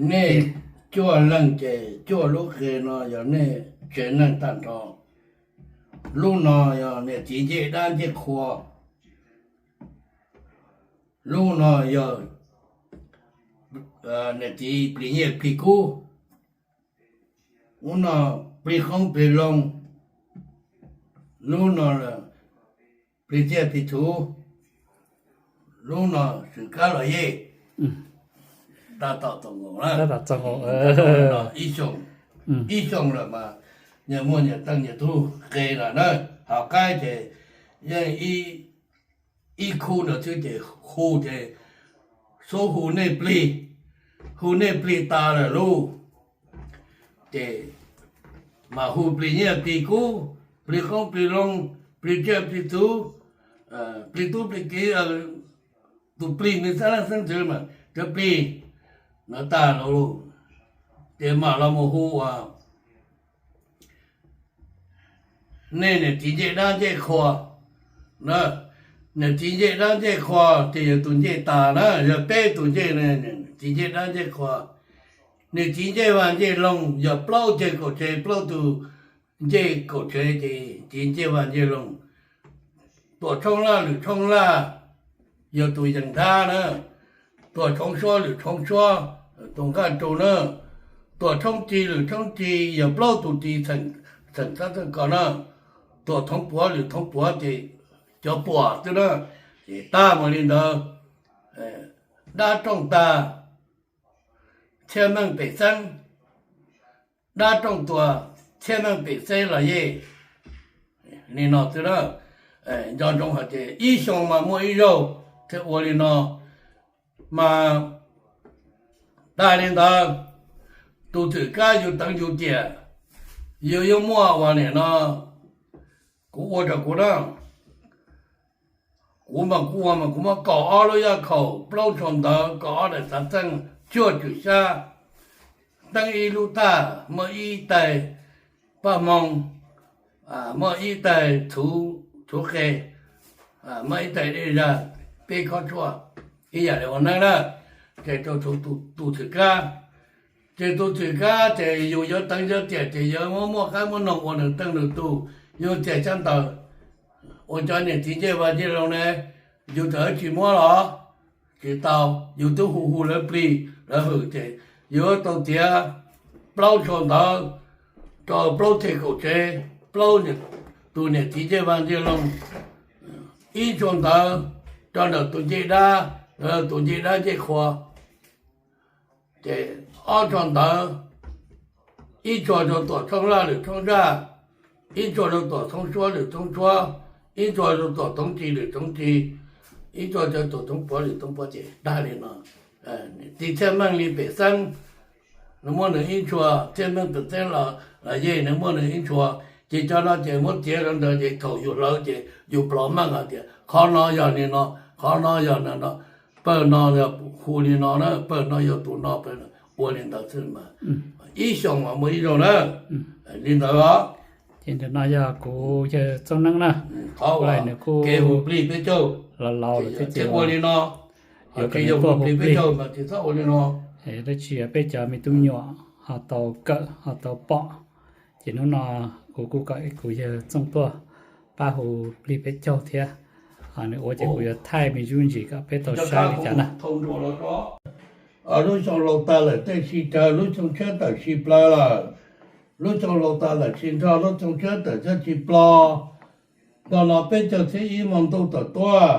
Nej cuaj leeg ces cuaj lub qe no yog nej tsev neeg tag nrho. Lub no yog niam txiv ncej dab ncej qhua, lub no yog niam txiv plig nyiaj plig kub, lub no plig qoob plig loo, lub no plig txiaj plig txhu, lub no swm kab los yej. Tab tom txaus nkaus na, ib xyoo, ib xyoo lawm mas nyias muaj nyias teej nyias tug qe lawm na. Hauv qaib ces yeej ib khub ntawd xwb ces hu ces xub hu nej plig, hu nej plig tas lawm lauj. Ces mas hu plig nyiaj plig kub, plig qoob plig loo, plig tsiaj plig txhu, plig tub plig kiv, tus plig nws xeeb leej xeeb ntxwv mas cov plig no tas lawm lauj. Ces mam los mus hu ua nej niam txiv ncej dab ncej qhua. Niam txiv ncej dab ncej qhua ces yog tus ncej tas na, yog peb tus ncej, txiv ncej dab ncej qhua. Niam txiv ncej vaj ncej loog yog plaub ceg kaum tsev plaub tus ncej kaum tsev ces txiv ncej vaj ncej loog. Tuam tshoob laj lwm tshoob laj yog tus yees nthab na. Tuam tshoob suab lwm tshoob suab tus nqaj rau na. Tuam tshoob ci lwm tshoob ci yog plaub tus ci txheem txheem txheem ko na. Tuam thoov puav lwm thoov puav ces cov puam xwb na. Ces tag mus li ntawd, dab rooj tag, txhiaj meej pem xeeb, dab rooj tuag, txhiaj meej pem xeeb los yej. Li no xwb na. Nco ntsoov hais tias ib xyoo mas muaj ib zaug thiaj ua li no. Mas tag li ntawd, tus txwm kab yus teev yus tiam, yus yuav muaj ua niam no, kuv ua rau kuv na. Kuv mas kuv ua mas kuv muab kaum ob lub yaj khaum, plaub tsho ntawv, kaum ob daim xav txeej, cuaj cwm xyab, teeb ib lub thaj, muaj ib tais paj hmoo, muaj ib tais txhuv qe, muaj ib tais dej zag, peb khob tshuaj, ib yam li ua neeb na. Ces rau tus txwm kab, ces tus txwm kab ces yus yuav teev yuav tiam ces yuav muab muaj qaib muab noog ua nws teej nws tug, yus tiam xyab ntawv. Ua cov niam txiv ncej vaj ncej loog ne, yus txawm tsis muab los tsis tau, yus twb hu hu lawv plig lawv hwm ces yus yuav tau tiav plaub tsho ntawv rau plaub ceg kaum tsev, plaub tus niam txiv ncej vaj ncej loog, ib tsho ntawv rau ntawm tus ncej dab, tus ncej dab ncej qhua, ces ob tsho ntawv, ib tsho rau tuam tshoob laj lwm tshoob zaj, ib tsho rau tuam thoov suab lwm thoov suab, ib tsho rau tuam thoov ci lwm thoov ci, ib tsho rau tuam thoov puav lwm thoov puav ces tag li no. Tis txhiaj meej li pem xeeb, nws muab nws ib tsho, txhiaj meej pem xeeb los yej nws muab nws ib tsho, ces cov no ces muab tiav rau ntawd ces thaum yus hlawv ces yus plov meej hais tias qhov no yog li no, qhov no yog no, pawg no yog hu li no na, pawg no yog tus no, pawg no, ua li ntawd xwb mas ib xyoos mas muaj ib zaug na. Li ntawd os. Ces ntawm no yog kuv yawg Txooj Neeb na, qhov uas nws kuj plig peb caug, los laus lawm thiab ces ua li no, yuav kom nws tuaj hu plig, tab sis peb cov me tub nyuam ho tau kawm ho tau pom, ces hnub no kuv kuj kom kuv yawg Txooj tuaj pab hu plig peb caug thiab. Nws ua ces kuv yuav thaij me ntsis kom peb tau saib li cas na. Lub xyoo laus tag lawm tej sib raws, lub xyoo tshiab tawm sib plawv lawm. Lub xyoo laus tag lawm sib nrog, lub xyoo tshiab tawm thiaj sib ploj. Nto no peb caug txhiab ib hmo ntuj tawm tuaj,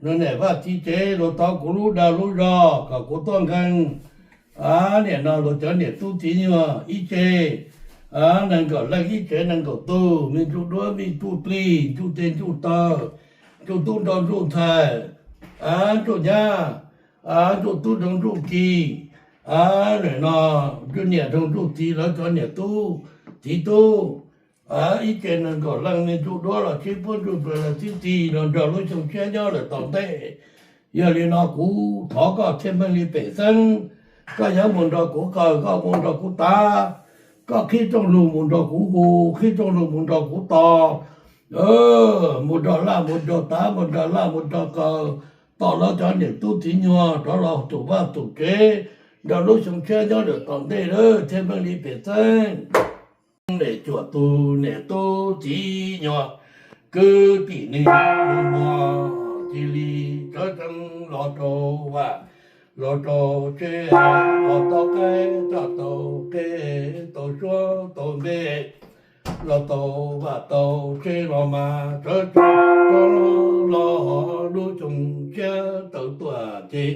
nws niam vaj txiv tsev luag thov kuv lub dag lub zog kom kuv tuaj nkees. Niam no luag cov niam tub txiv nyuag ib tse, nees nkaum leej ib tsev nees nkaum tug, me ntsuj duab me ntsuj plig, ntsuj teg ntsuj taw, ntsuj tub nrau ntsuj ntxhais, ntsuj nyab, ntsuj tub nrau ntsuj ci, niam no ntsuj niam nrau ntsuj txiv, lawv cov niam tub txiv tub, ib tse nees nkaum leej, me ntsuj duab los sib puab ntsuj plig los sib txig los nrog lub xyoo tshiab nyob lawm tom ntej. Yog li no kuv thov koj txhiaj meej li pem xeeb, koj yuav mus nrog kuv qawm, koj mus nrog kuv tav, koj qhib rooj lug mus nrog kuv hu, qhib rooj lug mus nrog kuv tos, mus nrog laj mus nrog tav, mus nrog laj mus nrog qawm, tos lawv cov niam tub txiv nyuag rov los tus vaj tus tsev, nrog lub xyoo tshiab nyob rau tom ntej lawm thiab Meej Lis pem txeeb. Niam cuam tus niam tub txiv nyuag kwv tij neej muag cia li sawv tsees los rau vaj los rau tsev, los tau qaib tau qe, tau suab tau npe, los tau vaj tau tsev los mas sawv tsees rov los. Lub xyoo tshiab tawm tuaj ces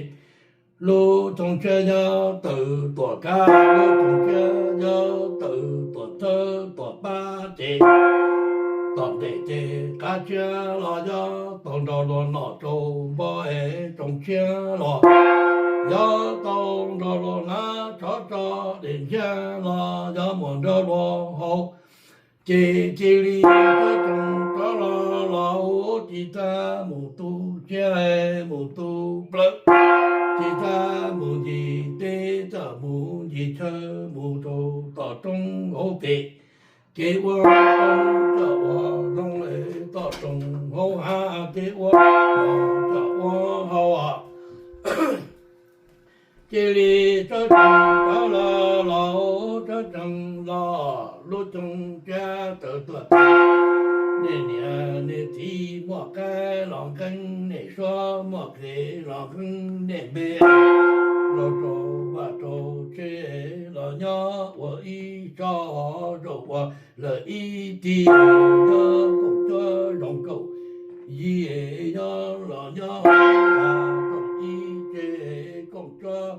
lub xyoo tshiab yog tawm tuaj kav, lub xyoo tshiab yog tawm tuaj thawj tuaj pab ces tom ntej ces qab tshiab los yog tau nrog luag noj rau npoo es xyoo tshiab los yog tau nrog luag hnav tsov rog dej ntshiab los yog mus nrog luag haus. Ces cia li sawv tsees rov los, los ua tsis tau mus tu siab mus tu plawv, tsis tau mus ncig teb, txawm mus ncig chaw mus rau tom roob hauv pem, ces ua roob txawm ua roob tom roob hauv hav, ces ua txawm ua hauv. Cia li sawv tsees rov los, los sawv tsees los, lub xyoo tshiab tawm tuaj ces niam niam txiv muaj qaib los nqeeb niam suab, muaj qe los nqeeb niam npe, los rau vaj rau tsev los nyob ua ib tsob zaum ua lawm ib tij, nyob koom cuab zoo kaum yim, nyob los nyob koom ib tsev, koom cuab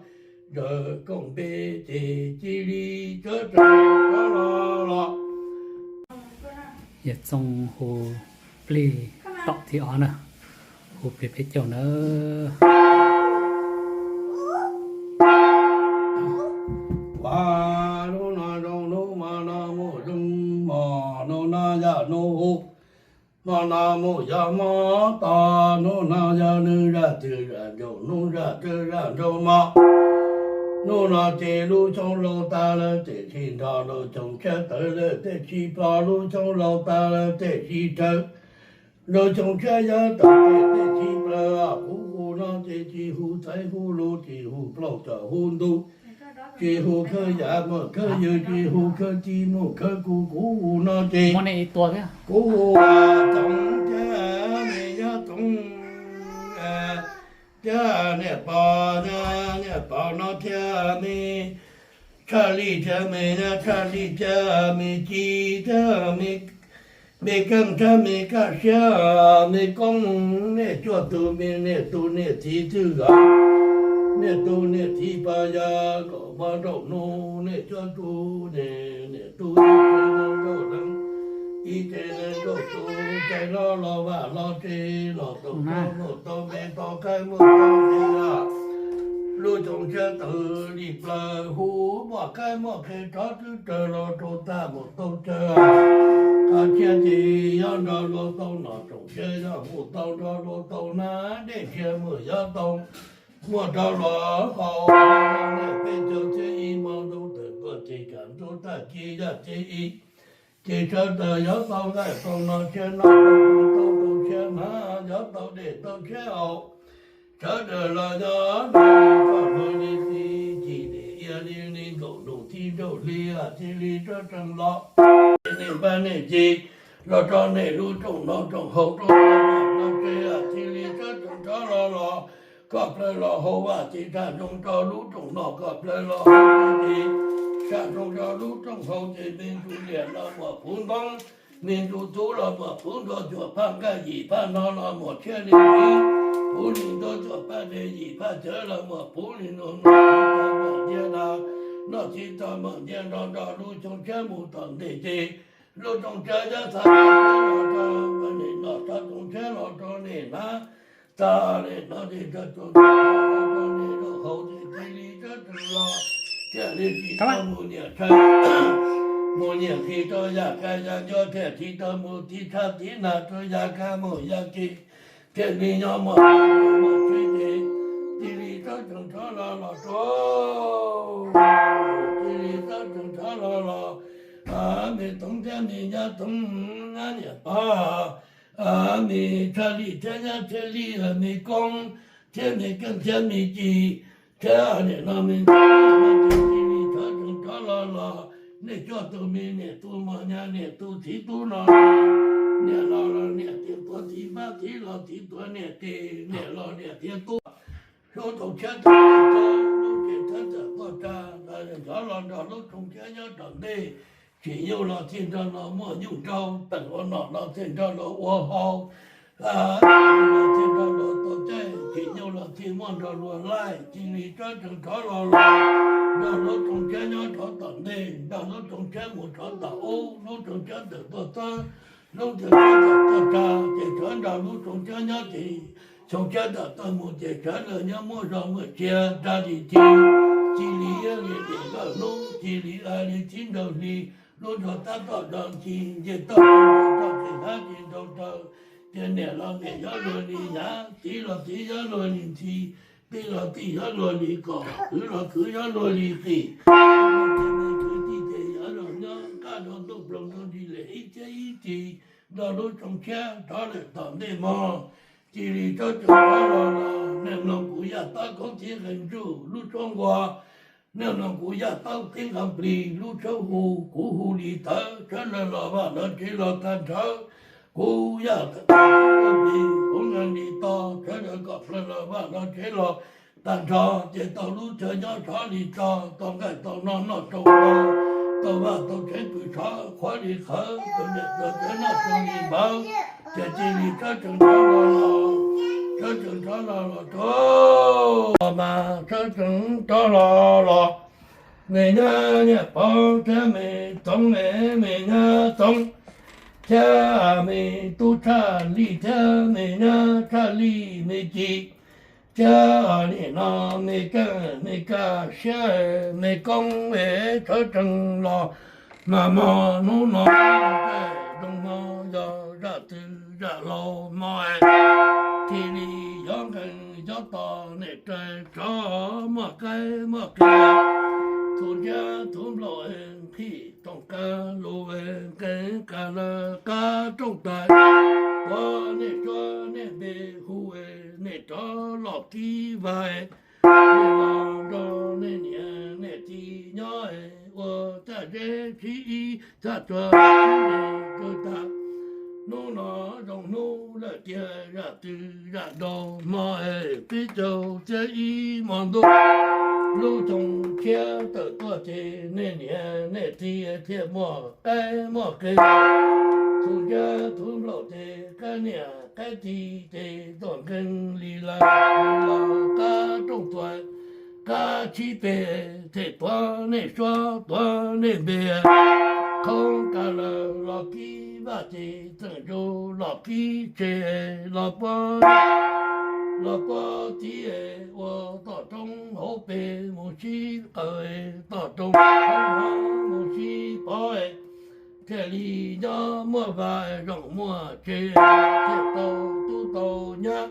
ntawm koom npe, ces cia li sawv tsees rov los, los. Yawg Txooj hu plig tom thib ob na, hu plig peb caug na. Ua, hnub no zoo hnub, hmo no mus zoo hmo, hnub no yog hnub hu, hmo no mus yog hmo to, hnub no yog nws zaj twg zaj nraug, hnub zaj twg zaj nraug hmo. Hnub no ces lub xyoo laus tas lawm, tiam sis nrog lub xyoo tshiab tawm lawm, tiam sis ploj lub xyoo laus tas lawm, tiam sis rhawv lub xyoo tshiab yog tawm tej tsis plaws. Kuv hu no ces tsis hu txhais hu lus, tsis hu plaub txawm hu ntu, tsis hu khawb yam muaj khawb yws, tsis hu khawb tij muaj khawb kuv. Kuv hu no ces kuv hu Toom thiab me Nyob Toom, thiab niam Pov, niam Pov no thiab me Tshaj Lij thiab me Nyob Tshaj Lij thiab me Ci thiab me Keej thiab me Kaj Siab, me Koob, niam cuaj tus me niam tus niam txiv twb zov, niam tus niam txiv pas yog kom muaj nraum nus, niam cuaj tus niam, niam tus niam txiv nees nkaum leej, ib tsev nees nkaum tus, tsev los los vaj los tsev, los tau koj muaj tau npe, tau qaib muaj tau qe. Lub xyoo tshiab tawm li plaws, hu muaj qaib muaj qe, rov twb raws los rau tag mus tau tsawg. Qab tshiab ces yog nrog luag tau noj, tsoom tshiab yog mus tau nrog luag tau hnav, dej ntshiab mus yog tau muaj nrog luag haus. Niam peb caug txhiab ib hmo ntuj tawm tuaj ces, kam ntuj tag ci yog txhiab ib, ces sawv daws yog tau nqaij tau no tshiab noj, tau tau tshiab hnav, yog tau dej tau tshiab haus. Sawv daws los yog noj li koj hlo li txiv, ci li ia li li nkaum nus txij nraum hli, cia li sawv tsees los. Niam npaj niam ci los rau niam lub rooj noj rooj haus, rooj noj rooj tsev, cia li sawv tsees rov los los. Koj plawg los hauv vaj ces tshaj zoo rau lub rooj noj, koj plawg los hauv tsev ces tshaj zoo rau lub rooj haus ces me ntsuj liam los muaj puv ntoob, me ntsuj tub los muaj puv nruas, cuam phaj nqaij yim phaj no los muaj tshiab li txiv, puv li ntuj, cuam phaj dej yim phaj cawv los muaj puv li ntuj, noj txiv tau meem ncia na, noj txiv tau meem ncia nrog nrog lub xyoo tshiab mus tom ntej ces lub rooj tshiab yog txhaj rooj tshiab los rau niam noj, txhaj rooj tshiab los rau niam hnav, txhaj niam hnav ces txhaj rooj tshiab los rau niam noj haus ces cia li sawv tsees los. Thiaj li tsis tau mus niam tshav, mus niam khi rau yam kaj yam ncua, thiaj tsis tau mus tiv tshav tiv nag rau yam kaj mus yam ke, thiaj li nyob muaj mus tsev ces cia li sawv tsees rov los los rau, cia li sawv tsees rov los los. Me Toom thiab me Nyob Toom, niam Pov, me Tshaj Lij thiab Nyob Tshaj Lij, me Koob thiab me Keej thiab me Ci, Thiab nim no me ntsis cia li rov tseem rov los los, nej coj tus me niam tus mos nyas niam tus txiv tub no los, niam los los niam tias tuav txiv, pab txiv los txiv tuav niam ces niam los niam tias tuaj. Lub Tsoos Tshiab tau tuaj tso, lub Tsoos Tshiab txawm tuaj tsa, nrov los nrog lub Tsoos Tshiab nyob tom ntej, Tsim Nyuj los thiaj nrog los muaj nyuj nraug, Peem ua nom los thiaj nrog los ua hau, los thiaj nrog los tau caij, Tsim Nyuj los thiaj muaj nrog luag laij. Cia li rov tseem rov los los, nrog lub Tsoos Tshiab nyob rov tom ntej, nrog lub Tsoos Tshiab mus rov tom ub, lub Tsoos Tshiab txawm tuaj txawb, lub Tsoos Tshiab txawm tuaj tsa, ces tshuav nrog lub Tsoos Tshiab nyob ces Tsoos Tshiab txawm tuaj mus ces sawv daws nyob muaj zog muaj tsia rau li ti, cia li ib li tim kaj hnub, cia li ib li tsib rau hli, lub ntuj tab tom nto ncig, nce toj rau toj ces hab ces nrau raws, ces niam los niam yuav luag li nyav, txiv los txiv yuav luag li ntxhi, tij los tij yuav luag li kom, kwv los kwv yuav luag li qis. Kwv tij ces yuav los nyob kaj rau ntuj ploog ntuj nrig lawm ib txhiab ib txhis, nrog lub Tsoos Tshiab rov lawm tom ntej mog. Cia li rov tseem rov los los, nej mloog kuv yaj taub koob txiv qees ntsuj lub suab nqua, nej mloog kuv yaj taub txiv nqaj plig lub suab hu, kuv hu li tawv, sawv daws los vaj los tsev los tag nrho. Kuv yaj taub txiv nqaj plig, kuv nqaj li to, sawv daws kom plaws los vaj los tsev los tag nrho. Ces tau lub chaw nyob tshov li tso, tau nqaij tau no noj tsau npau, tau vaj tau tsev pw tshov qhuav li qhawv, tau niam tau txiv noj tsau li npawv. Ces cia li rov tseem rov los los, rov tseem rov los los rau, los mas rov tseem rov los los. Me nyab Nyiaj Pov thiab me Txoov, me nyab Txoov thiab me tub Tshaj Lij thiab me nyab Tshaj Lij me ci, thiab nim no me Keej me Kaj Siab me Koob es rov tseem los mas mog. Hnub no zoo mog, yog zaj twg zaj laus mog es cia li yuav nqees yuav tos, nej rais tsov muaj qaib muaj qia, tus ntiab tus nplaum nqhis rooj qab lus, nqees qab lawm qab rooj tais, ua nej suab nej npe hu, nej rov los kib vaj, nej los nrog nej niam nej txiv nyob ua caj zeb sib ib txhaj tsua sib nres rau tag. Hnub no zoo hnub lawm tiag, zaj twg zaj laus mog es peb caug txhiab ib hmo ntuj, lub Tsoos Tshiab tawm tuaj ces nej niam nej txiv thiaj muaj qaib muaj qe, tus ntiab tus nplaum ces qaib niam qaib txiv ces tuaj nqees li lawm, los qab rooj tuaj qab tsib peg, thiaj tuav nej suab tuav nej npe, khoob qab lawm los kib vaj ces txeem zus los kib tsheb los puag, los puag txiv ua toj roob hauv pes mus sib qaws, toj roob hauv mus sib pov, thiaj li nyob muaj vaj zoo muaj tsev, thiaj tau tub tau nyab,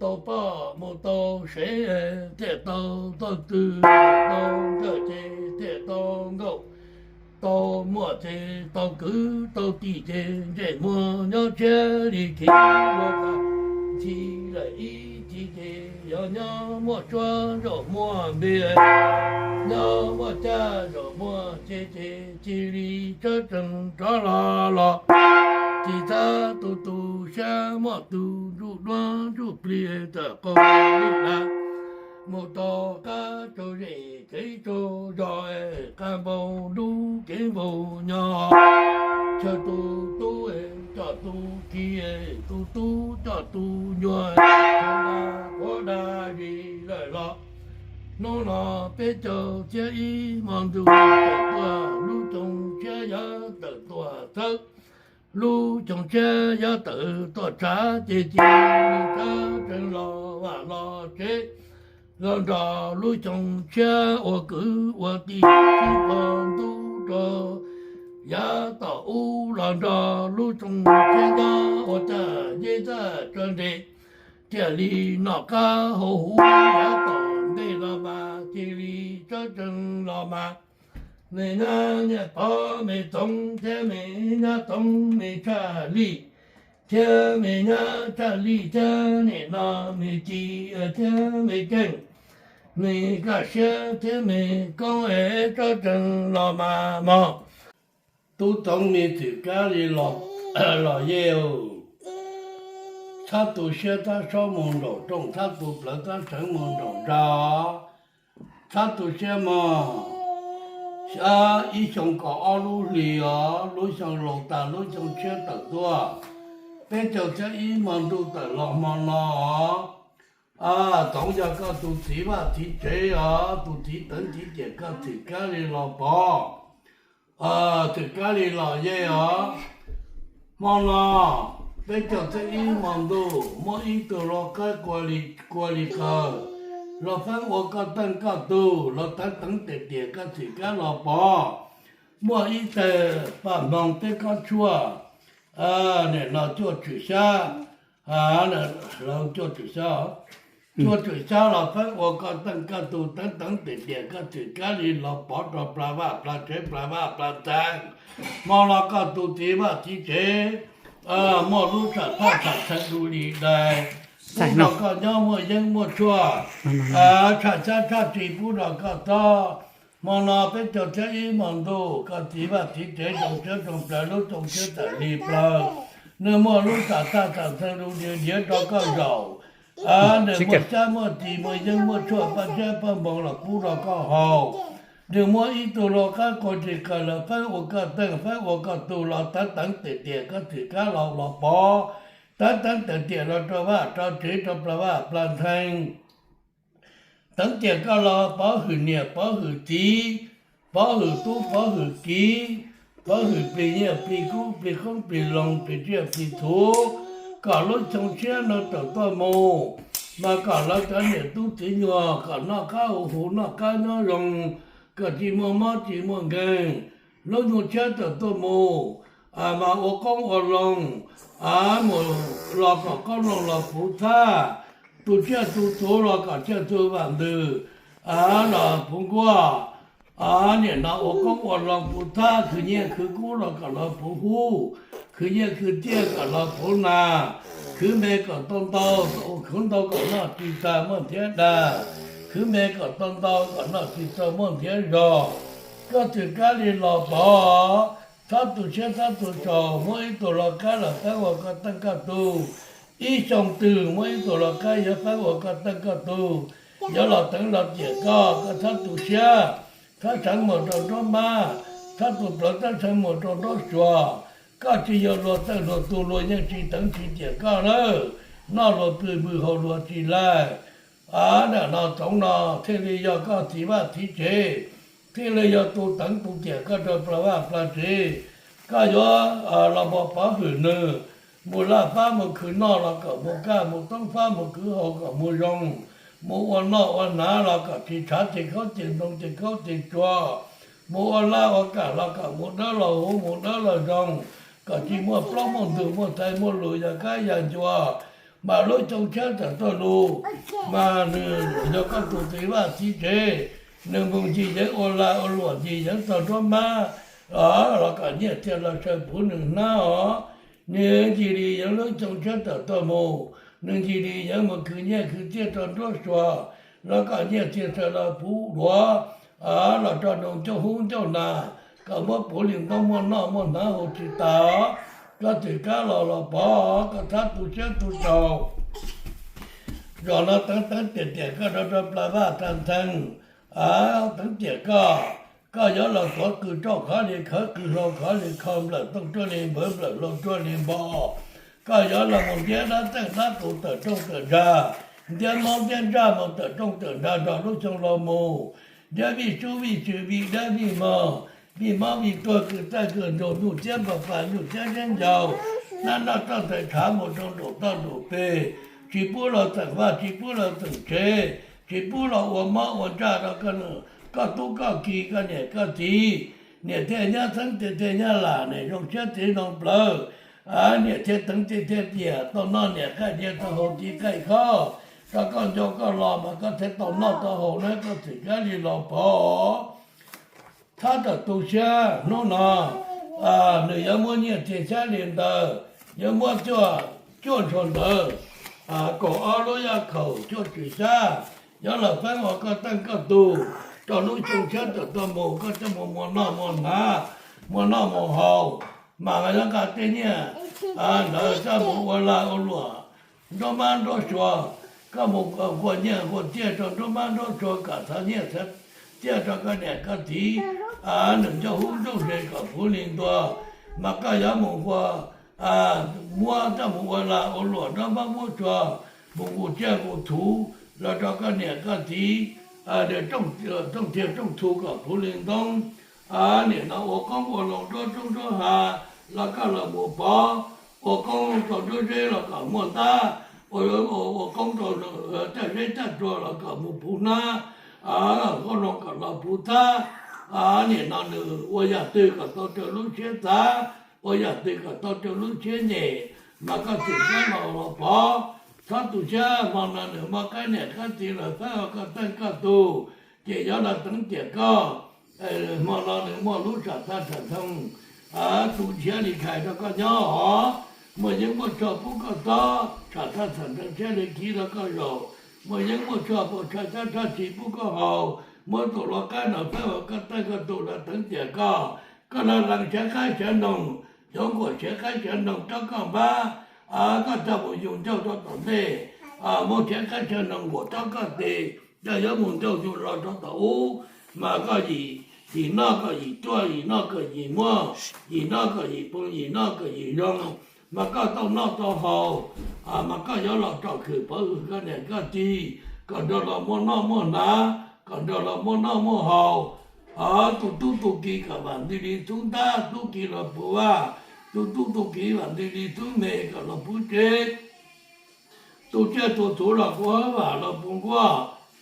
tau poj mus tau sev, thiaj tau tau twg, tau nkawm ces thiaj tau nkauj, tau muam ces tau kwv tau tij ces ntsej muag nyob tshiab li khiv ua tag. Ntxhi lawm ib txhis ces yog nyob muaj suab zaum muaj npe, nyob muaj caj zaum muaj tsev ces cia li rov tseem rov los los, tsis txhob tu tu siab muaj tus ntsuj duab ntsuj plig tawm qau li dag, mus rau qab tsaus zej tsev tsaus zos, qab npau dub kev npau nyo, chaw tus tub coj tus ki, tus tub coj tus ncua, ua dab tsi lawm los. Hnub no peb caug txhiab ib hmo ntuj tawm tuaj, lub Tsoos Tshiab yuav tawm tuaj txawb, lub Tsoos Tshiab yuav tawm tuaj tsav ces cia li rov tseem los vaj los tsev, los nrog lub Tsoos Tshiab ua kwv ua tij sib pog ntub rau yav tom ub, los nrog lub Tsoos Tshiab nyob ua tag ncej txaj tso nres, thiaj li noj qab haus huv yav tom ntej los mas cia li rov tseem los mas. Me nyab Nyiaj Pov, me Txoov thiab me nyab Txoov, me Tshaj Lij thiab me nyab Tshaj Lij thiab nim no me Ci thiab me Keej Me kaj siab thiab me koob es tsob tsees los mas mog. Tub Toov me txwm kab li los yej, txhab tu siab tab sob mus nraum rooj, txhab tu plawv tab seev mus nraum nra. Txhab tu siab mog, xyab ib xyoo kaum ob lub hlis os, lub xyoo laus tas lub xyoo tshiab tawm tuaj. Peb caug txhiab ib hmo ntuj tawm los hmo no os. Toov yog koj tus txiv vaj txiv tsev os, tus txiv teev txiv tiam koj txwm kab li los pov, txwm kab li los yej os. Hmo no peb caug txhiab ib hmo ntuj muaj ib tug lau qab kua li kaw los feeb ua koj teej koj tug, los teev teev tiam tiam koj txwm kab los pov. Muaj ib teg paj hmoov teb kob tshuaj, nim no cuaj tswm xyab, cuaj tswm xyab, cuaj tswm xyab los feeb ua koj teej koj tug, teev teev tiam tiam koj txwm kab li los pov rau plas vaj plas tsev plas vaj plas ntxeev. Hmo no koj tus txiv vaj txiv tsev muaj lub sam phaj sam txheev du li dais, pub rau koj nyob muaj yeeb muaj tshuaj, tshaj xyab tshaj tsi pub rau koj tob. Hmo no peb caug txhiab ib hmo ntuj koj txiv vaj txiv tsev zoo siab zoo plawv lub xyoo tshiab tawm li plaws. Nws muaj lub sam phaj sam txheev du li diav rau koj zaum. Nws muaj xyab muaj tsi muaj yeeb muaj tshuaj paj siab paj npoov los pub rau koj haus. Nws muaj ib tug lau qab kua tsis kaw los feeb ua koj teej feeb ua koj tug, los teev teev tiam tiam koj txwm kab los los pov. Teev teev tiam tiam los rau vaj rau tsev rau plas vaj plas ntxeev. Teev tiam koj los pov hwm niam pov hwm txiv, pov hwm tub pov hwm kiv, pov hwm plig nyiaj plig kub plig qoob plig loo plig tsiaj plig txhu, kom lub xyoo tshiab no tawm tuaj mus mas kom lawv cov niam tub txiv nyuag kom noj qab huv huv noj qab nyob zoo, kom tsis muaj mob tsis muaj nkeeg. Lub xyoo tshiab tawm tuaj mus mas ua qoob ua loo, mus los kom qoob loo los puv txhab, tu tsiaj tu txhu los kom tsiaj txhu vam ntws los puv nkuaj. Nim no ua qoob ua loo puv txhab, khwv nyiaj khwv kub los kom los puv hub, khwv nyiaj khwv txiaj kom los puv nas, khwv me kom tau ntau, khwv ntau kom noj tsis tas muaj ntiav dag, khwv me kom tau ntau kom noj tsis tau muaj ntiav zog. Koj txwm kab li los pov, txhob tu siab txhob tu tsaug, muab ib tug lau qab los feeb ua koj teej koj tug. Ib xyoo twg muab ib tug lau qab yuav feeb ua koj teej koj tug, yuav los teev los tiam koj, koj txhob tu siab, txhob seev mus rau nruab mab, txhob tu plawv txhob seev mus rau nruab suav. Koj tsis yog luag teej luag tug, luag yeej tsis teev tsis tiam koj lawm, noj luag pw pw haus luag tsis laij. Nim no Toov no thiaj li yog koj txiv vaj txiv tsev, thiaj li yog tus teev tus tiam koj rau plas vaj plas tsev. Koj yuav los mus pov hwm nws, mus laj fab mus khwv noj los kom mus kaj, mus toob fab mus khwv haus kom mus zoo, mus ua noj ua hnav los kom tsis tshav ces khaub ces ntoo ces khaub ces tsua, mus ua laj ua kam los kom mus dawb los huv mus dawb los zoo, kom tsis muaj plaub muaj ntug muaj txhais muaj lus yog kab yog ncua. Mas lub xyoo tshiab tawm tuaj lug, mas nws yog koj tus txiv vaj txiv tsev, nws mus ncig yeev ua laj ua luam ncig yeev txog nruab mab los kom nyiaj txiag los saw puv nws hnab os. Nws ncig li yeev lub xyoo tshiab tawm tuaj mus, nws ncig li yeev mus khwv nyiaj khwv txiaj rau nruab suav los kom nyiaj txiag saw los puv duav, los rau nroo ncauj hub ncauj nas, kom muab puv li ntoob muaj noj muaj hnav haus tsis tas. Koj txwm kab los los pov, koj txhob tu siab tu tsaug. Zaum no teev teev tiam tiam koj rau rau plas vaj plas ntxeev, teev tiam koj, koj yuav los tuav qws rauj khov li khawv qws hlau khov li kho nplawm tooj ruaj li npawv nplawm hlau ruaj li npo. Koj yuav los mus ntiab dab txeej dab qus tawm rooj tawm nrag, ntiab mob ntiab ntsaj mus tawm rooj tawm nrag nrog lub xyoo los mus. Ntiab vij sub vij tsw vij dab vij mog, vij mob vij tuag kws txaij kws ntsug nyuj txiab npas pas nyuj txiab ziab ncaus, nab noj roj ntxhais tshav mus rau nraum toj nraum peg, tsis pub los txeem vaj tsis pub los txeem tsev, tsis pub los ua mob ua ntsaj rau koj tub koj ki koj niam koj txiv. Niam thiaj nyab xeeb txiv thiaj nyab lam, niam zoo siab txiv zoo plawv, niam thiaj teev txiv thiaj tiam, tau noj niam qaij dhia tau haus txiv qaij khob, rau koj ncau koj lo mas koj thiaj tau noj tau haus na, koj txwm kab li los pov. Txhob tawm tu siab, hnub no nws yuav muab nyiaj txiag xyab li ntawd, yuav muab cuaj cuaj ntsho ntawd, kaum ob lub yaj khaum cuaj tswm xyab, Yog los pab ua koj teej koj tug, rau lub xyoo tshiab tawm tuaj mus koj coj mus muas noj muas hnav, muas noj muas haus, mas los yog nqa tej nyiaj ntawd coj mus ua lag ua luam nruab mab nruab sua, koj mus nquas nyiaj nquas txiaj rau nruab mab nruab sua kom txhaj nyiaj txhaj txiaj rau koj niam koj txiv, nws ncauj hub nrooj ze kom puv li ntua, mas koj yuav mus nquas, muab coj mus ua lag ua luam nruab mab nruab sua, mus nqus tsiaj nqus txhuv los rau koj niam koj txiv, rooj txiaj rooj txhu kom puv li ntoob. Nim no ua qoob ua loo nruab roob nruab hav los koj los mus pov, ua qoob rau nruab zeb los kom muaj ntab, ua qoob rau taj zeb taj tsua los kom mus puv hnab, qoob loo kom los puv txhab. Nim no nws ua yam twg kom tau raws lub siab xav, ua yam twg kom tau raws lub siab nyem, mas koj txwm kab los los pov. Txhob tu siab, hmo no nws muaj qab niam qab txiv los pab ua koj teej koj tug, ces yuav los teev tiam koj. Hmo no nws muaj lub sam thaj sam thooj tu siab li khais rau koj nyob hov, muaj yeeb muaj tshuaj pub koj tob, sam thaj sam nrees siab li khiv rau koj zaum, muaj yeeb muaj tshuaj puas tshaj cab tshaj tsis pub koj haus, muab tus lau qab no pab ua koj teej koj tug los teev tiam koj. Koj los lees siav qab siav noog, yuav nkuam siav qab siav noog rov koj npab, koj coj mus yug ncauj rau tom ntej, muab siav qab siav noog nkuam rov koj tes, coj yuav mus ncauj yug los rau tom ub, mas koj yim, yim noj koj yim cuaj, yim noj koj yim muaj, yim noj koj yim poob, yim noj koj yim zoo, mas koj tau noj tau haus, mas koj yuav los tsom khwm pov hwm koj niam koj txiv, kom nrog los muaj noj muaj hnav, kom nrog los muaj noj muaj haus. Tus tub tus kiv kom vam ntxwg li txhub ntab txhub kiv los puv vaj, tus tub tus kiv vam ntxwg li txhub me kom los puv tsev, tus tsiaj tus txhuv los puv hawb vam los puv nkuaj,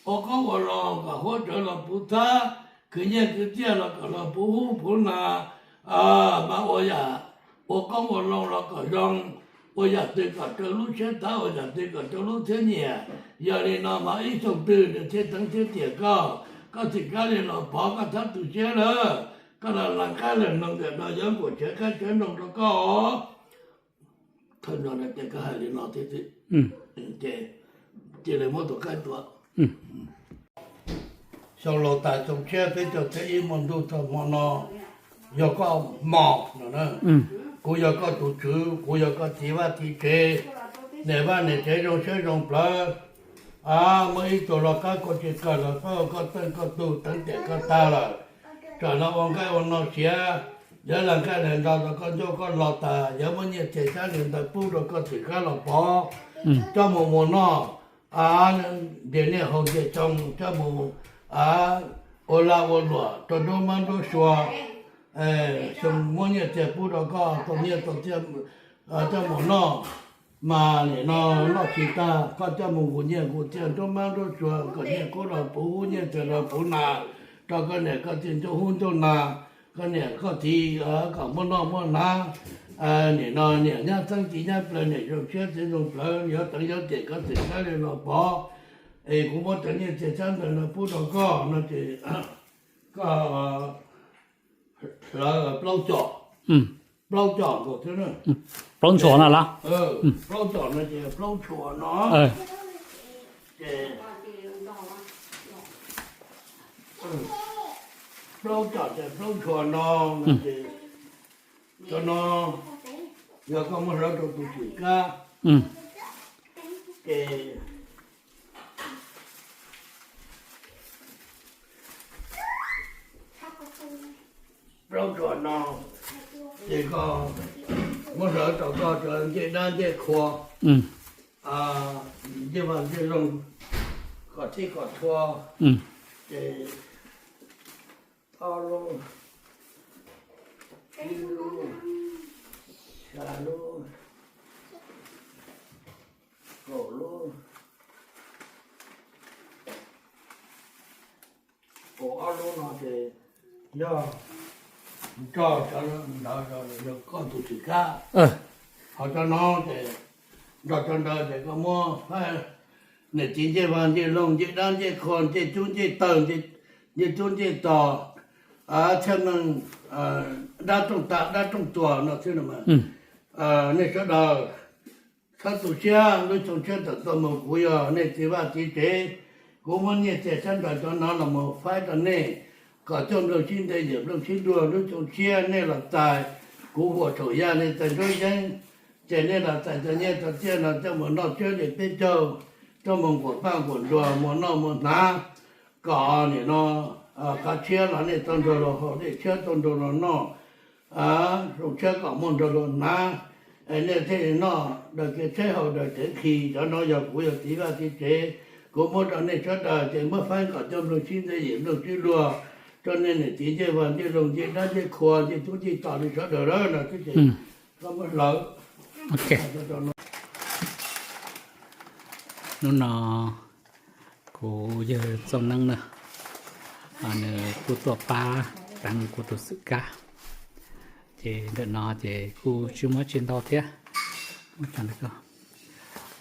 ua qoob ua loo kom huab tsawv los puv txhab, khwv nyiaj khwv txiaj los kom los puv hub puv na, mas ua yam ua qoob ua loo los kom zoo, ua yam twg kom raws lub siab xav, ua yam twg kom raws lub siab nyiam. Yog li no mas ib xyoos twg nws thiaj teev thiab tiam koj, koj txwm kab li los pov, koj txhob tu siab lawm, koj los lees qab lees noog ntawm no yuav nkuam siav qab siav noog rau koj os. Thawj no ces koj hais li no thiab xwb, ces cia li muab tus qaib tua. Xyoo laus tas xyoo tshiab peb caug tsib ib hmo ntuj txog hmo no, yog koj hmo no na. Kuv yog koj tus tswv, kuv yog koj txiv vaj txiv tsev, niam vaj niam tsev zoo siab zoo plawv. Muaj ib tug lau qab koj tsis kawg los pab ua koj teej koj tug teev tiam koj tag lawm, tsam no ua nqaij ua no siav, yuav lees nqaij lees nto rau koj ncauj koj lo tas, yuav muab nyiaj txiag xyab li ntawd pub rau koj txwm kab los pov, coj mus muas noj, ntiav niaj haus ntiav xyoo, coj mus ua lag ua luam rau nruab mab nruab sua, xyoo muab nyiaj txiag pub rau koj tau nyiaj tau txiag coj mus noj. Mas nim no noj tsis tag, koj coj mus nqus nyiaj nqus txiag nruab mab nruab sua kom nyiaj kub los puv hub nyiaj txiag los puv nas, rau koj niam koj txiv ncauj hub ncauj nas, koj niam koj txiv kom muaj noj muaj hnav. Nim no niam nyab txeeb txiv nyab plawv, niam zoo siab txiv zoo plawv, yuav teev yuav tiam koj txwm kab li los pov. Es kuv muab cov nyiaj txiag xyab ntawd no pub rau koj no ces koj hlawv plaub com, plaub com nkaus thiab na. Plaub ntshua no los? Plaub com no ces plaub ntshua no. Ces plaub com ces plaub ntshua no, ces cov no yog koj muab hlawv rau tus txwm kab, ces plaub ntshua no ces koj muab hlawv rau koj cov ncej dab ncej qhua, ncej vaj ncej loog, kom thib kom txhua, ces ob lub, ib lub, xya lub, kaum lub, kaum ob lub no ces yog nrog cov ntawd yog koj tus txwm kab. Ho cov no ces nrog cov ntawd ces koj muab niam txiv ncej vaj ncej loog, ncej dab ncej qhua, ncej cub ncej tawg, ncej cub ncej tog, txhiaj neeg, dab rooj tam dab rooj tuag no xwb no. Nej sawv daws txhob tu siab, lub xyoo tshiab tawm tuaj mus kuv yog nej txiv vaj txiv tsev, Kuv muab nyiaj txiag sab nraud cov no los mus faib rau nej, kom coj nplooj sib nte yawm nplooj sib luag lub xyoo tshiab nej los txais, kuv huam thaum yaj li txais nruab yeeb, ces nej los txais cov nyiaj cov txiaj no coj mus noj tsiab li peb caug, coj mus nquam paj nquam nruas mus noj mus hnav, kom nim no qhov tshiab los nej tau nrog luag haus, dej tshiab tau nrog luag noj, zoo tshiab kom muaj nrog luag hnav, es nej thiaj li noj daws kev tshaib haus daws kev nqhis. Cov no yog kuv yog txiv vaj txiv tsev, kuv muab rau nej sawv daws ces muab faib kom coj nplooj sib nte yawm nplooj sib luag, rau nej niam txiv ncej vag ncej loog ncej dab ncej qhua ncej tub ncej tos li sawv daws lawm no xwb ces koj muab hlawv. Hnub no kuv yawg Txooj Neeb na, nws kuj tuaj pab Teev kuv tus xwm kab, ces ntawm no ces kuj tsis muaj tsis ntau thiab.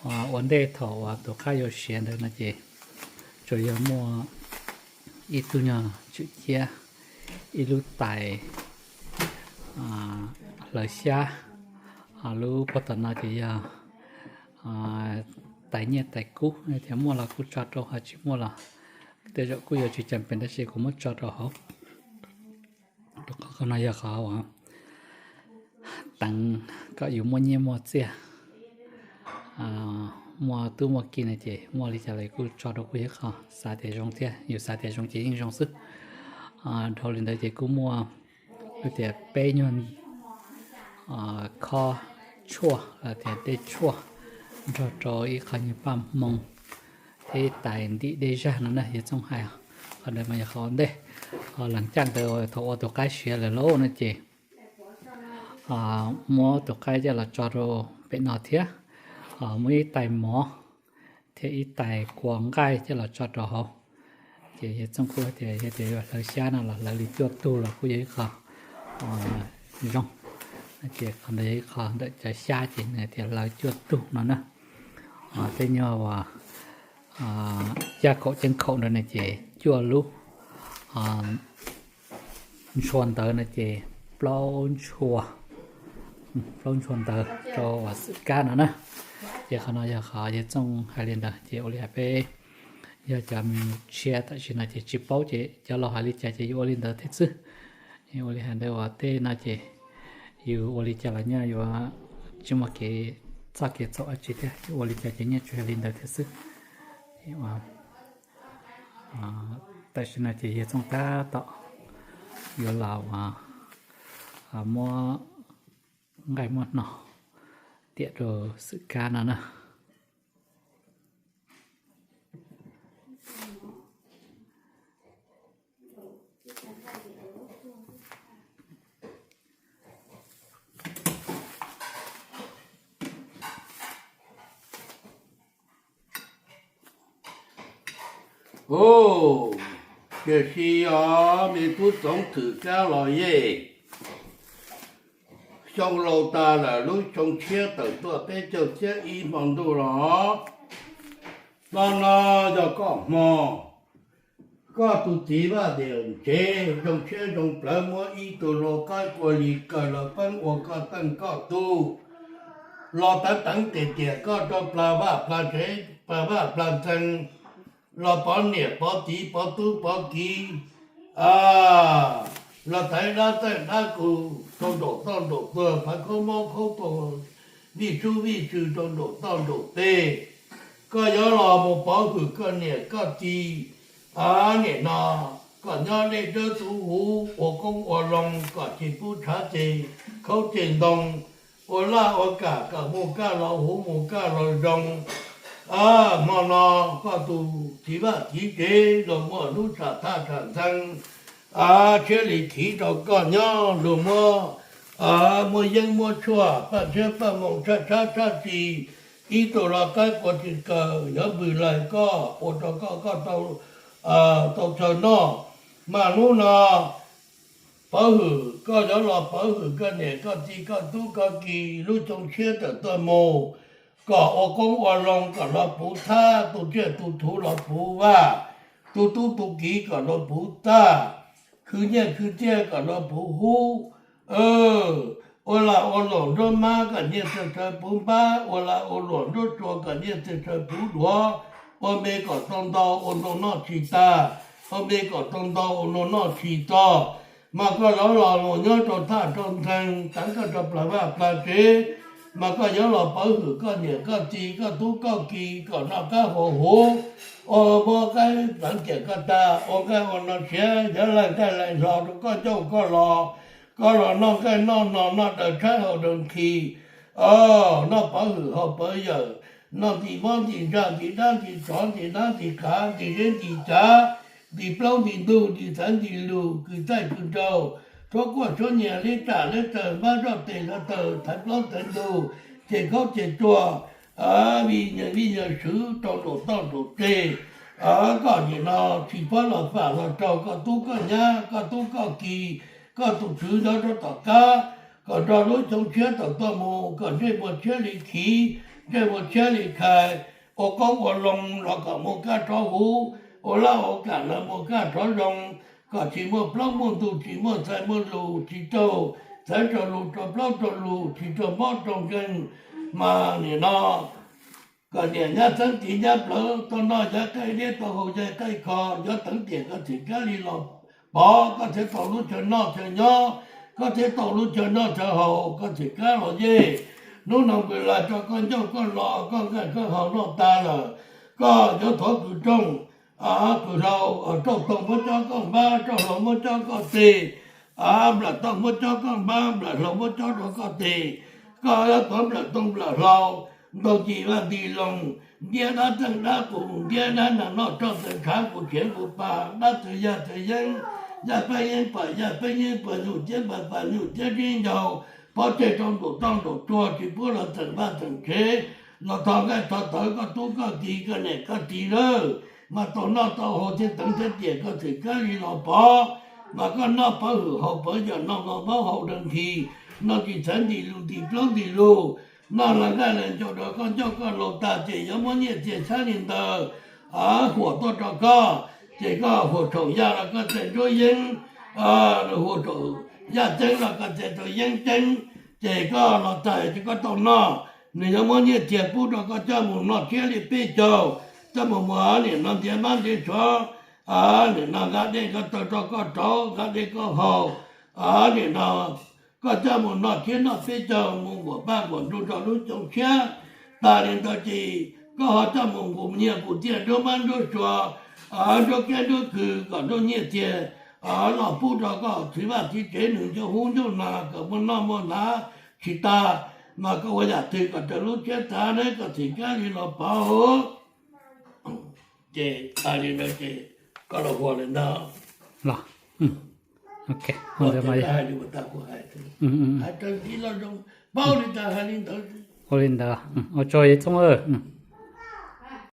Ua ntej thaum uas tus qaib yuav siav ntawd no ces tsuas yog muaj ib tug nyuag tswm ciab, ib lub tais hlawv xyab, ho lub pob tom no ces yog tais nyiaj tais kub, yog tias muaj los kuj tso rau, ho tsis muaj los tej zaum kuj yuav tsis cam pees tab sis kuv muab tso rau hauv. Rau qhov qhov no yog qhov uas Teev kom yus muaj nyiaj muaj txiaj, muaj tub muaj ki no ces muaj li cas los kuj tso rau kuj yog qhov xav tias zoo thiab, yus xav tias zoo ces yeej zoo xwb. Dhau li ntawd ces kuj muaj tias peb nyuag khob tshuaj los tias dej tshuaj nrog rau ib qho nyuag paj hmoo thiab ib tais ntim dej zag no na yawg Txooj hais. Qhov ntawd mas yog qhov ntej, ho lees caj ntawd thaum ua tus qaib siav lawm lauj no ces muab tus qaib coj los tso rau pem no thiab, muab ib tais mov thiab ib tais kua nqaij coj los tso rau hauv. Ces yawg Txooj kuj tias yog tias yuav hlawv xyab no los hlawv li cuaj tug los kuj yog ib qho zoo. Ces qhov ntawd yog ib qho ntawm cov xyab ces nws tias hlawv cuaj tug no na. Tej nyuag uas yaj kaum ceeb khaum ntawd ne ces cuaj lub. Ntshua ntawd no ces plaub ntshua, plaub ntshua ntawd rau uas xwm kab no na. Ces qhov no yog qhov yawg Txooj hais li ntawd ces ua li hais peb yog cov me nyuam tshiab tam sim no ces tsis paub ces cov laus hais li cas ces yus ua li ntawd thiab xwb. Ua li hais ntawd uas tej no ces yus ua li cas los nyaj yuav tsis muaj kev txoj kev txhaum dab tsi thiab, ua li cas ces nyaj tsuas yog li ntawd thiab xwb. Tam sim no ces yawg Txooj tab tom yuav los muab nqaij muab hno tiam rau xwm kab no na. Tiam sis os me tub Txoov Thwm Kab los yej, xyoo laus tas lawm lub xyoo tshiab tawm tuaj peb caug txhiab ib hmo ntuj los, hmo no yog koj hmo, koj tus txiv Vaj Tiam Ntsev zoo siab zoo plawv muab ib tug lau qaib qua li kaw los peeb ua koj teej koj tub, los teev teev tiam tiam koj rau plag vaj plag tsev, plag vaj plag ntxeev, los pov niam pov txiv pov tub pov kiv, los teev dab txeej dab kub rau nraum toj nraum tuag, phav khaub mob khaub tuag, vij sub vij sw rau nraum toj nraum teg. Koj yuav los mus pov hwm koj niam koj txiv, nim no kom nyob dej dawb tus huv, ua qoob ua loo kom tsis pub tshav txi khaub txi ntoo, ua laj ua kam kom mus kaj los huv mus kaj los zoo. Hmo no koj tus txiv Vaj Txiv Tsev los muaj lub tsam thaj tsam ntxeev, tshiab li khiv rau koj nyob, luag muab, muab yeeb muab tshuaj paj tshiab paj moo tshaj tshab tshaj txi, ib tug lau qaib qua tsis kaw, yuav npws laig koj ua rau koj, koj tau, tau chaw noj. Mas hnub no pov hwm, koj yuav los pov hwm koj niam koj txiv koj tub koj kiv lub xyoo tshiab tawm tuaj mus, kom ua qoob ua loo kom los puv thab, tu tsiaj tu thuv los puv vaj, tu tub tu kiv kom los puv tag, khwv nyiaj khwv txiaj kom los puv hub, ua lag ua luam nruab mab kom nyiaj txawj txawj puv npab, ua lag ua luam nruab tsua kom nyiaj txawj txawj puv duav, ua npe kom tau ntau ua ntau noj tsis tag, ua npe kom tau ntau ua ntau noj tsis txog. Mas koj yuav los mus nyob rau thaj rau ntxeeg, teev koj rau plas vaj plas tsev, mas koj yuav los pov hwm koj niam koj txiv koj tub koj ki kom noj qab haus huv, ua muab qaib pleev ciam koj tag, ua nqaij ua no siav, yuav laij nqaij laij hlo rau koj ncauj koj los, koj los noj nqaij noj hno noj daws tshaib haus daws nqhis, noj pov hwm haus pov yawm, noj ntim mob ntim ntsaj ntim dab ntim tsov ntim nab ntim qav ntim zeb ntim cav, ntim plaub ntim ntug ntim xaiv ntim lus kws txaij kws nraug, tshuab quaj tshuab nyias liab tsam liab tsaws npab zoj tes zog taws thaiv plaub thaiv ntug, ces khaub ces tsua, vij nyaws vij nyaws swv rau nraum toj nraum tseg. Koj nim no tsis pab los fam los raug koj tub koj nyab koj tub koj ki, koj tus tswv nyob rau tom qab, kom nrog lub xyoo tshiab tawm tuaj mus kom ntsej muag tshiab li khiv, ntsej muag tshiab li khais, ua qoob ua loo los kom muaj kaj rov huv, ua laj ua kam los muaj kaj rov zoo, kom tsis muaj plaub muaj ntug tsis muaj ntxhais muaj lus tsis raug xaiv raug lus raug plaub raug lus tsis raug mob raug nkeeg. Mas nim no kom niam nyab txeeb txiv nyab plawv tau noj yav qaij liab tau haus yav qaij kho, yuav teev tiam koj txhim kab li los pov, koj thiaj tau lub chaw noj chaw nyob, koj thiaj tau lub chaw noj chaw haus, koj txhim kab los yej. Hnub no npws lais rau koj ncauj koj los koj nqaij koj haus noj tas lawm, koj yuav thov kws rooj, kws hlau, rauj toog muab cob koj npab, rauj hlau muab cob koj tes, nplam toog muab cob koj npab, nplam hlau muab cob rau koj tes. Koj yuav thov nplam toog nplam hlau, ntaug ci vaj nti loo, ntiab dab txeej dab qus, ntiab dab nas noj roj txeem tshav qus tshiav qus pa, dab txwv yaj txwv yeeb, yaj peeb yeeb pam yaj peeb yeeb, pas nyuj ciab pas pas nyuj ciab zib ncaug, pov tseg rau nraum toj nraum tsua tsis pub los txeem vaj txeem tsev, los thov nqaij thov tawv koj tub koj ki koj niam koj txiv lawm, mas tau noj tau haus thiaj teev thiaj tiam koj txhim kab li los pov. Mas koj noj pov hwm haus pov yawm, noj nqaij mob haus daws nqhis, noj ntim xaiv ntim lus ntim plaub ntim lus, noj lawv nqaij lawv ncaus rau koj ncauj koj laus tas ces yuav muab nyiaj txiag xyab li ntawd huam tuaj rau koj, ces koj huam tshaum yaj los koj txais nruab yeeb, huam tshaum yaj ceeb los koj txais tau yeeb ceeb, ces koj los txais ces koj tau noj. Nws yuav muab nyiaj txiag pub rau koj coj mus noj tshiab li peb caug, coj mus muag nim no ntiav mab ntiav suav, nim no nqa dej nqa taws rau koj rauv, nqa dej koj haus, nim no koj coj mus noj tshiab noj peb caug, mus nquam paj nquam ntsug rau lub xyoo tshiab. Tas li ntawd ces koj ho coj mus nqus nyiaj nqus txiaj nruab mab nruab suav, nruab kiab nruab khw kom nruab nyiaj txiag los pub rau koj txiv vaj txiv tsev nws ncauj hub ncauj nas kom muaj noj muaj hnav tsis tas, mas koj ua yam twg kom raws lub tshiab txav neb koj txhim kab li los pov. Ces tas li ntawd ces koj los ua li ntawd. Los, hais li kuv tas kuv hais, hais raws li loj zoo, paub li cas hais li ntawd. Ua li ntawd, ua tsaug Yawg Txooj.